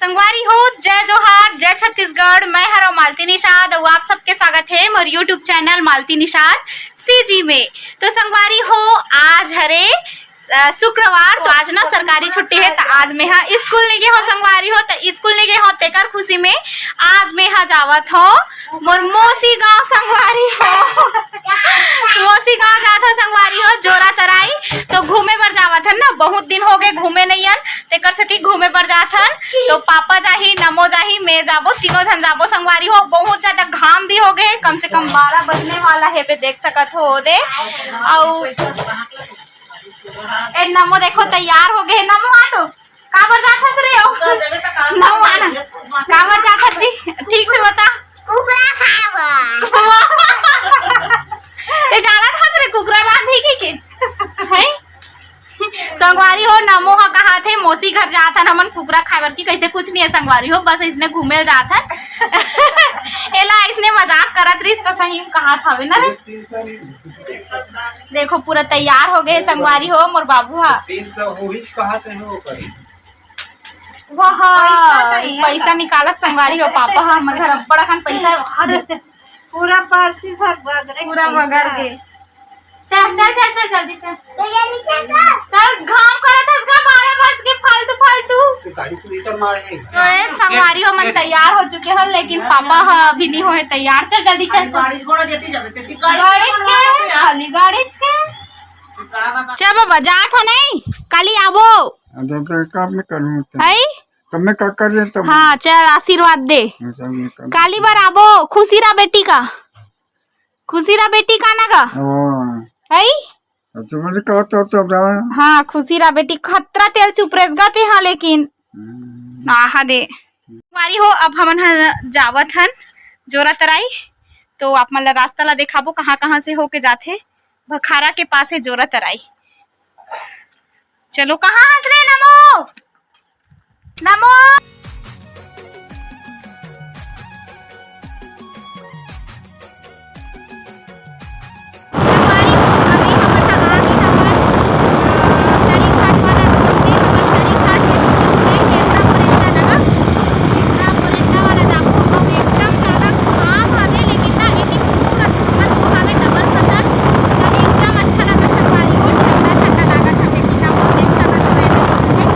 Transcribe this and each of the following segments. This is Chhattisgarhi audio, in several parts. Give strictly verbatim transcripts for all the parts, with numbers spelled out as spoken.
संगवारी हो, जय जोहार, जय छत्तीसगढ़। मैं हरो मालती निषाद अउ आप सबके स्वागत हे मोर YouTube channel Malti Nishad CG में। तो संगवारी हो, आज हरे, अ, शुक्रवार, तो आज ना सरकारी छुट्टी हे, त आज मैं हा स्कूल नइ गे हो संगवारी हो, त स्कूल नइ गे हो, तेकर खुशी में आज मैं हा जावत हो मोर मौसी गांव संगवारी हो। मौसी गांव जात हो संगवारी हो, जोरा तराई। तो घूमे बर जावत हन ना, बहुत दिन हो गए घूमे नइ हन, तेकर सेती घूमे बर जात हन। तो पापा जाही, नमो जाही, मैं जाबो, तीनों झन जाबो संगवारी हो। बहुत ज्यादा घाम भी हो गए, कम से कम बारह बजने वाला हे बे, देख सकत हो दे। अउ ए नमो देखो तैयार हो गए, नमो आ तो काबर जात हस रे? ओ, नमो आना। काबर जात हस जी? ठीक से बता। कुकरा खाए बर। ए, जानत हस रे, कुकरा रांधी की के? हैं? संगवारी हो, नमो ह कहाथे, मौसी घर जात हन हमन कुकरा खाए बर की, कैसे कुछ नहीं है संगवारी हो, बस इसने घूमे जात हन। एला इसने मजाक करत रहिस त सही में कहात हवे ना रे। देखो, पूरा तैयार हो गए संगवारी हो, मोर बाबू हा। तीन सौ होही कहा थे हो पर। वाह, पैसा नहीं है। पैसा निकालत संगवारी हो, पापा हा, हमर घर अब्बड़ अकन पैसा हे, वाह दे। पूरा पर्सी भर बगरे पूरा पैसा। बगर के। चल, चल, चल, चल, जल्दी चल। तो ये नीचे कर। चल, घाम करत हस का, बारह बज के, फालतू, फालतू। तो गाड़ी तो इधर मारे है। तो ए संगवारी हो, मन तैयार हो चुके हन, लेकिन पापा ह अभी नहीं होए तैयार। चल, जल्दी चल, चल। गाड़ी घोड़ा जेती जाबे, तेती गाड़ी गाड़ी चलाना के, है यार। खाली गाड़ी के। चल बाबा, जात हो नहीं, काली आबो। अब तो काम में करूँ तो। आई? तब मैं का कर रहे तब? हाँ, चल आशीर्वाद दे। मैं सब नहीं कर काली बर आबो, खुशी रहा बेटी का। खुशी रहा बेटी का ना गा? ओ। आई? अब तो मैंने कहा तो, तो रहा। हाँ, खुशी रहा बेटी, खतरा तेल चुप रेस गा ते हाँ, लेकिन। हम्म। आहा दे। संगवारी हो, अब हमन ह जावत हन जोरा तराई, तो आप मन ला रास्ता ला देखाबो, कहाँ कहाँ से होके जाथे। भखारा के पास है जोरा तराई। चलो, कहाँ हस रे नमो? नमो। संगवारी हो, अभी हमन ह आ गे हवन, अ, तरी घाट वाला रोड में, मतलब तरी घाट से कुछ दूर में केसरा मोरेंदा नगर। केसरा मोरेंदा वाला जाबो, अउ एकदम ज्यादा घाम हवे, लेकिन ना एती पूरा धुंधला धुंधला हवे, डबल फसल। तभी एकदम अच्छा लगा संगवारी हो, ठंडा ठंडा लागत हवे, एती ना वो देख सकत हो, एती देख,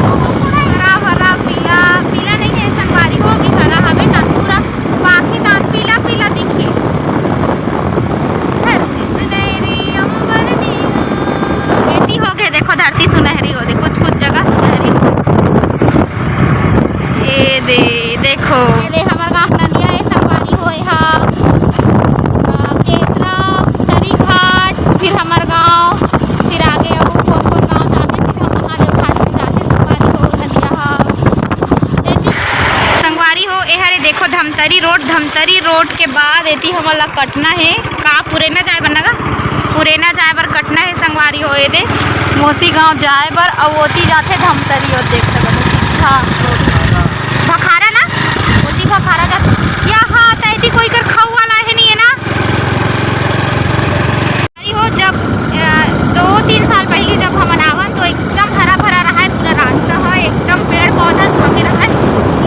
हरा भरा पीला, पीला नहीं है संगवारी हो, अभी हरा हवे, तान पूरा पाखी तान पीला पीला दिखी। धरती सुनहरी अंबर नीला। एती हो गए, देखो धरती सुनहरी हो दे, कुछ कुछ जगह सुनहरी हो दे। ए दे, देखो। ए दे, हमर गांव नदिया ए संगवारी हो, एहा, अ, केसरा, तरी घाट, फिर हमर गांव, फिर आगे अब कोन कोन गांव जाथे, फिर हम महादेव घाट में जाथे संगवारी हो, नदिया ह। एती संगवारी हो, एहर ए देखो धमतरी रोड, धमतरी रोड के बाद एती हमन ला कटना हे, का पुरेना जाए बर ना गा? पुरेना जाए बर कटना हे संगवारी हो, ए दे मौसी गांव जाए बर, अउ ओती जाथे धमतरी, और देख सकत हो सीधा रोड। भखारा ना, ओती भखारा जाथे। यहाँ त एती कोई कर खाऊ वाला हे नहीं है ना? अरे हो, जब, अ, दो तीन साल पहले जब हमन आवन तो एकदम हरा भरा रहा है पूरा रास्ता है, एकदम पेड़ पौधा सब रहा है,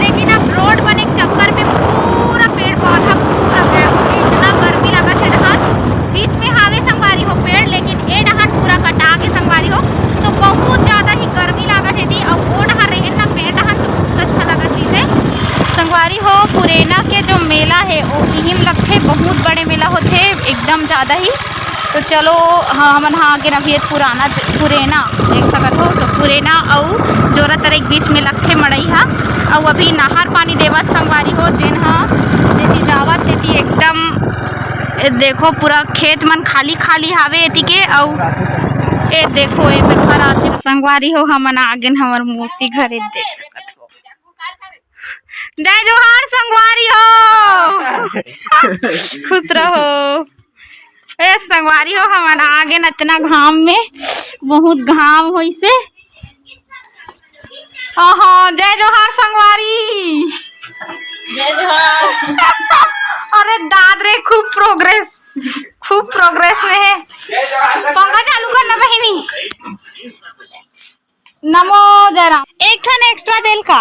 लेकिन अब रोड बने के चक्कर में पूरा पेड़ पौधा पूरा गया, इतना गर्मी लगा थे डहान। बीच में हावे संगवारी हो पेड़, लेकिन ए डहान पूरा कटा के संगवारी हो, तो बहुत ज्यादा ही गर्मी लागत हे दी। और वो डहान रहे ना पेड़ डहान तो बहुत अच्छा लगत रहिसे। संगवारी हो, पुरेना के जो मेला हे, वो इहिम लगथे, बहुत बड़े मेला होथे, एकदम ज्यादा ही। तो चलो, हाँ, हमन हाँ आगे ना भी एक पुराना ज-, पुरेना देख सकत हो, तो पुरेना अउ जोरा तरे के बीच में लगथे मड़ई हा। अउ अभी नहर पानी देवत संगवारी हो, जेन हा जेती जावत तेती एकदम, ए, देखो पूरा खेत मन खाली खाली हावे एती के। अउ ए देखो, ए मेर घर आथे संगवारी हो, हमन आगे न हमर मौसी घर, ए देख सकत हो। जय जोहार संगवारी हो। खुश रहो। ए संगवारी हो, हमन आगे न इतना घाम में, बहुत घाम होइसे। हाँ, हाँ, जय जोहार संगवारी। जय जोहार। अरे दाद रे, खूब प्रोग्रेस, खूब प्रोग्रेस में है। पंखा चालू करना बहिनी। नमो जय राम। एक ठन एक्स्ट्रा देल का?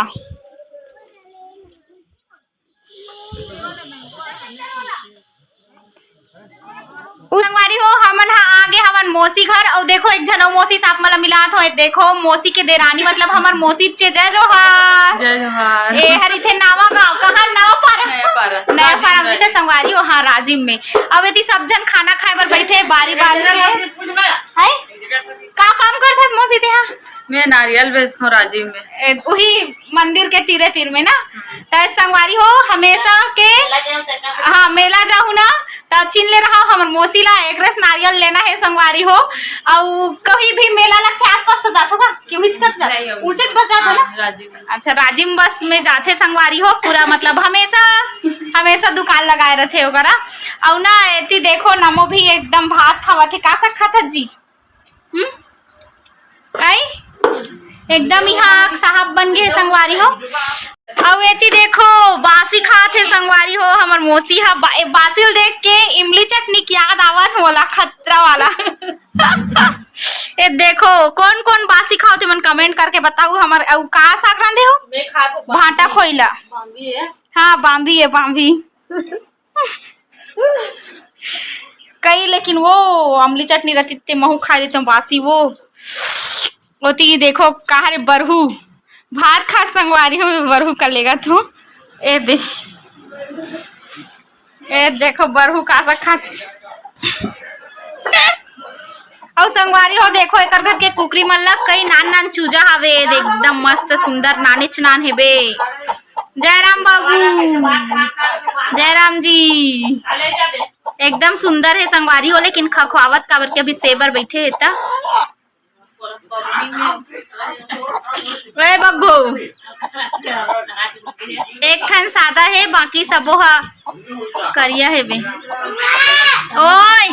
मौसी घर। अउ देखो, एक झन अउ मौसी से आप मन ला मिलात हो। देखो, मौसी के देरानी, मतलब हमर मौसी चे, जय जोहार। जय जोहार। ए हर इथे नवा गांव, कहाँ? नवा पारा। नया पारा। नया पारा में। संगवारी हो, हाँ, राजिम में। अब एती सब झन खाना खाए बर बैठे, बारी बारी से। है? का काम करथस मौसी तेहा? मैं नारियल बेचथों राजिम में। ए, उही मंदिर के तीरे तीर में ना। त संगवारी हो, हमेशा के, हाँ, मेला जाहू ना, त चिन ले रहा हमर मौसी ला, एकरेस नारियल लेना है संगवारी हो। अउ कहीं भी मेला लगथे आसपास तो जाथो का? कि उहिच कर जाथो? नहीं, ऊंचे बस जाथो ना? हाँ, राजिम। अच्छा, राजिम बस में जाथे संगवारी हो, पूरा मतलब हमेशा, हमेशा दुकान लगाए रथे ओकरा। अउ ना एती देखो, नमो भी एकदम भात खावत हे। का साग खाथस जी? हम्म? आई? एकदम यहाँ साहब बन गए संगवारी हो। अउ एती देखो, बासी खात हे संगवारी हो, हमर मौसी हा बा-, ए, बासी ल देख के इमली चटनी के याद आवत मोला, खतरा वाला। ए देखो, कौन कौन बासी खाओ ते मन comment करके बताओ। हमर अउ का साग रांधे हो? मैं खात हूँ भांटा बाम्बी। खोइला। बाम्बी है। हाँ, बाम्बी है, बाम्बी। कई, लेकिन वो अमली चटनी रहती ते महू खा लेते बासी वो। ओती देखो, कहा रे बरहू, भात खा संगवारी हो, बरहू का लेगा तू। ए दे, ए देखो, बरहू का सा खा। अउ संगवारी हो, देखो, एकर घर के कुकरी मन ला कई नान नान चूजा हवे, एकदम मस्त सुंदर नानेच नान हेबे। जय राम बाबू, जय राम जी। एकदम सुंदर हे संगवारी हो, लेकिन खखवावत काबर के अभी सेबर बैठे हे त। ओए बग्गो, एक ठन सादा हे, बाकी सबो ह करिया हेबे। ओए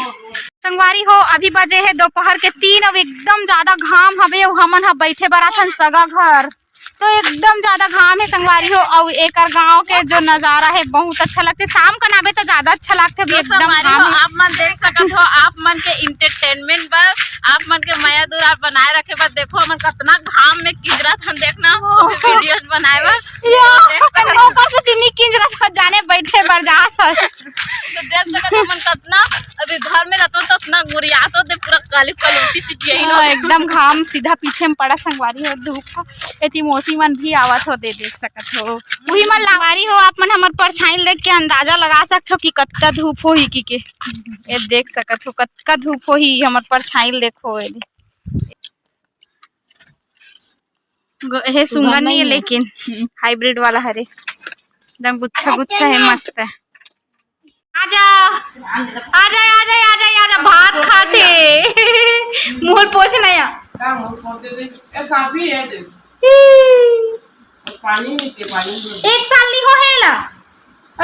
संगवारी हो, अभी बजे हे दोपहर के तीन, अउ एकदम ज्यादा घाम हवे, अउ हमन ह बैठे बर आथन सगा घर। तो एकदम ज्यादा घाम हे संगवारी हो, अउ एकर गांव के जो नजारा हे बहुत अच्छा लगथे। शाम कन आबे तो ज्यादा अच्छा लगथे, अभी तो एकदम संगवारी घाम हो, हे। आप मन देख सकत हो, आप मन के entertainment बर, आप मन के मया दुलार बनाए रखे बर, देखो हमन कतना घाम में किंजरत हन, देखना, ओ। Videos बनाए बर। या, देख सकत हो। ओकर से तिनी किंजरत हन, जाने बैठे बर जात हस। तो देख सकत हो, हमन कतना अभी घर में रहतो तो अतना गुरियात होते, पूरा काली कलौटी चिटियाइन हाँ, होते। एकदम घाम सीधा पीछे में पड़ा संगवारी हो, धूप ह। एती मौसी मन भी आवत हो दे, देख सकत हो। उही मन संगवारी हो, आप मन हमर परछाई देख के अंदाजा लगा सकत हो कि कतका धूप होही कि के। ए देख सकत हो कतका धूप होही, हमर परछाई देखो ए। ग-, हे सुंदर सुंदर नहीं है, नहीं है। लेकिन hybrid वाला हरे, एकदम गुच्छा गुच्छा है, मस्त है। आजा, आजा, आजा, आजा, आजा, भात खाथे। मुंह पोछ नया। का मुंह पोछ दे? ए, काफी है दे। ही। पानी नहीं के, पानी नहीं। एक साल नहीं हो हेला।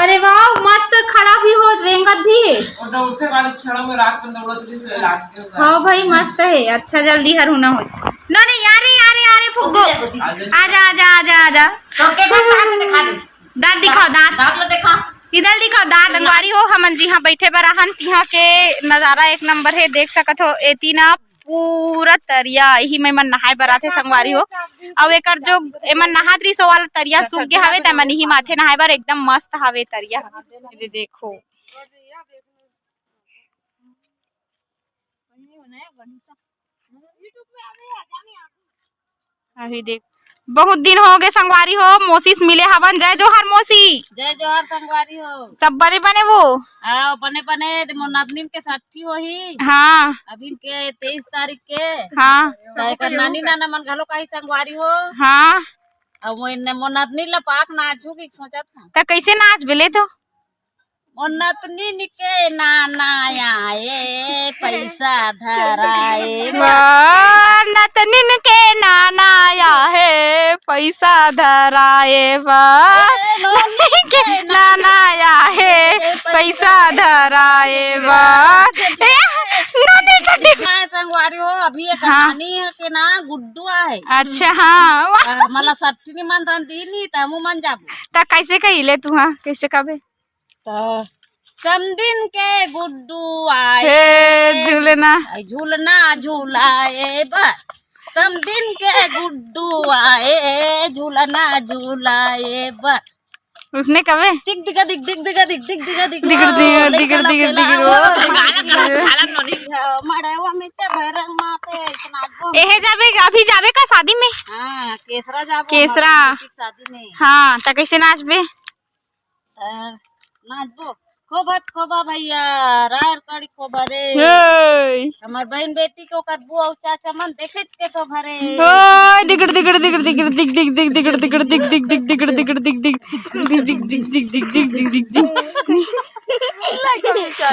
अरे वाह, मस्त खड़ा भी हो, रेंगत भी है। और दौड़ते वाली छड़ा में रात में दौड़त रही से लागते हैं। हाँ भाई, मस्त है। अच्छा, जल्दी हर होना हो। ना, नहीं, यारे, यारे, यारे, फुग्गो। आजा, आजा, आजा, आजा। तो के साथ दांत दिखा दे। दांत दिखाओ, दांत। दांत ला देखा। इधर दिखाओ, दांत। संगवारी हो, हमन जिहां बैठे बर आहन, तिहां के नजारा एक नंबर हे, देख सकत हो। एती ना पूरा तरिया, इही में मन नहाए बर आथे संगवारी हो। अउ एकर जो एमन नहात रहिस, ओ वाला तरिया सूख गे हवे, त एमन इही माथे नहाए बर, एकदम मस्त हवे तरिया। ये देखो। अभी देख, बहुत दिन हो गए संगवारी हो, मौसी से मिले हवन। जय जोहार मौसी। जय जोहार संगवारी हो। सब बने बने वो? हाँ, बने बने। ते मोर नतनीन के साठी होही। हाँ। अब इनके तेईस तारीख के। हाँ। तो एकर नानी नाना मन घलो काही संगवारी हो। हाँ। अब वो इन्ने मोर नतनीन ला पाक नाचू की सोचत हूँ। त कैसे नाच बेले तो? ओ नतनीन के नाना आए, पैसा धराए बा। बा, नतनीन के नाना आए, पैसा धराए बा। ए, नोनी के नाना आए, पैसा धराए बा। ए, नोनी छठी। हाँ, संगवारी हो, अभी एक हाँ। कहानी है के ना गुड्डू आए। अच्छा, हाँ। आ, मला सट्टी नहीं मन रन दी नहीं, त हमू मन जाबो। त कैसे कहिले तू, हाँ? कैसे कबे? त समदिन के गुड्डू आए। हे झूलना। झूलना झूलाए बर। समदिन के गुड्डू आए, झूलना झूलाए बर। उसने कबे? दिग दिगा दिग, दिग दिगा दिग, दिग दिगा दिग, दिग ओ, दिग लइका दिग लफेला, दिग ओ, ओ, दिग दिगा दिग। मड़वा में चबरंग माते नाचबो। एहे जाबे, अभी जाबे का शादी में? हाँ, केसरा जाबो, केसरा। हमार बेटी के शादी में। हाँ, त कैसे नाचबे? त नाचबो। खोबत खोबा भैया, रार कड़ी खोबा रे। ए। हमर बहन बेटी को करबो अउ चाचा मन देखेच के तो घरे। ओए, दिगड़, दिगड़, दिगड़, दिगड़, दिग, दिग, दिग, दिगड़, दिगड़, दिग, दिग, दिगड़, दिगड़, दिग, दिग, दिग, दिग, दिग, दिग, दिग, दिग, दिग, दिग।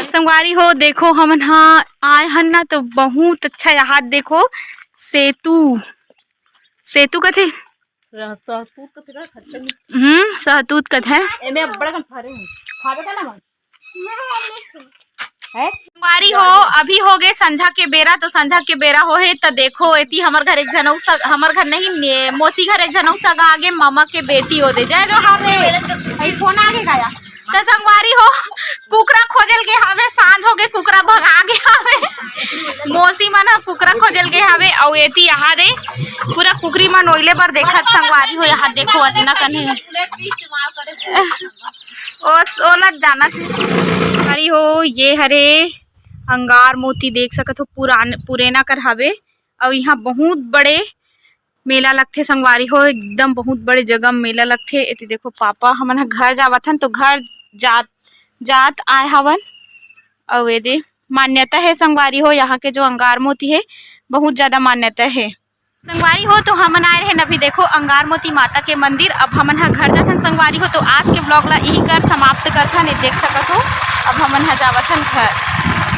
संगवारी हो, देखो, हमन हा आए हन ना, तो बहुत अच्छा यहाँ देखो, सेतु, सेतु कथे? सहतूत कथे का? खट्टा मीठा। हम्म, सहतूत कथे। एमे अब्बड़ अकन फरे हे। खाबे का ना मन? है? संगवारी हो, अभी हो गए संझा के बेरा, तो संझा के बेरा हो हे, त देखो, एती हमर घर एक झन अउ सग-, हमर घर नहीं, ने-, मौसी घर एक झन अउ सगा आगे, मामा के बेटी हो दे। जय जोहार रे। भाई, फोन आगे का या? त संगवारी हो, कुकरा खोजल गे हावे, सांझ हो गे, कुकरा भगा गे हावे। मौसी मन ह कुकरा खोजल गे हावे, अउ एती यहाँ दे पूरा कुकरी मन ओइले बर देखत संगवारी हो, यहाँ देखो अतना कन हे। ओ, ओला जानत हे। संगवारी हो, ये हरे अंगार मोती देख सकत हो, पुरान, पुरेना कर हावे। अउ इहाँ बहुत बड़े मेला लगथे संगवारी हो, एकदम बहुत बड़े जगह म मेला लगथे। एती देखो पापा, हमन ह घर जावत हन तो घर जात, जात आए हवन। अउ एदे मान्यता हे संगवारी हो, यहाँ के जो अंगार मोती हे बहुत ज्यादा मान्यता हे संगवारी हो। तो हमन आए रहेन अभी देखो अंगार मोती माता के मंदिर। अब हमन ह घर जाथन संगवारी हो। तो आज के vlog ला इही कर समाप्त करथन। ये देख सकत हो, अब हमन ह जावत हन घर।